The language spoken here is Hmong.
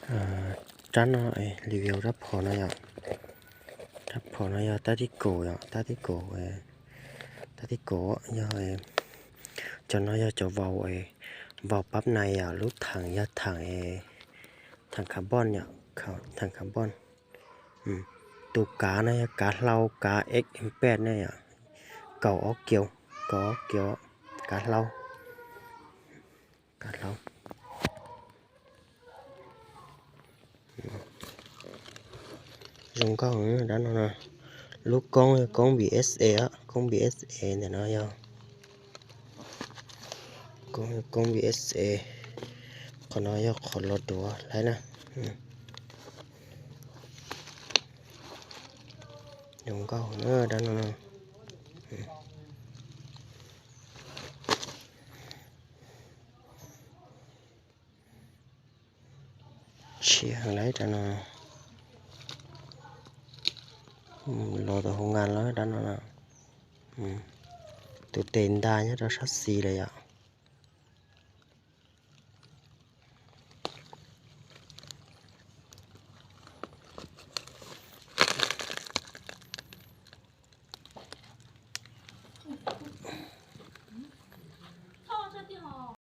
Rab no, review rab phom no yom. Rab phom no yog tab tib kaum yom, tab tib kaum, tab tib kaum yog, cov no yog cov vau, vau pab nais yom, lub theem yog theem, theem carbon yom, theem carbon. Tus kav no yog kav hlau, kav X M ped ne yom, kaum ob kiaus, kaum ob kiaus, kav hlau, kav hlau. Zoo nkauj dab no. Lub koob yog koob B S A, koob B S A ntawm no yog, koob B S A, qhov no yog qhov los duav lawm na. Zoo nkauj dab no. Tshiab heev lawm dab no. Los tau hoo nkas lawm dab no. Tus tes nta nyob rau sab xis lawm yom.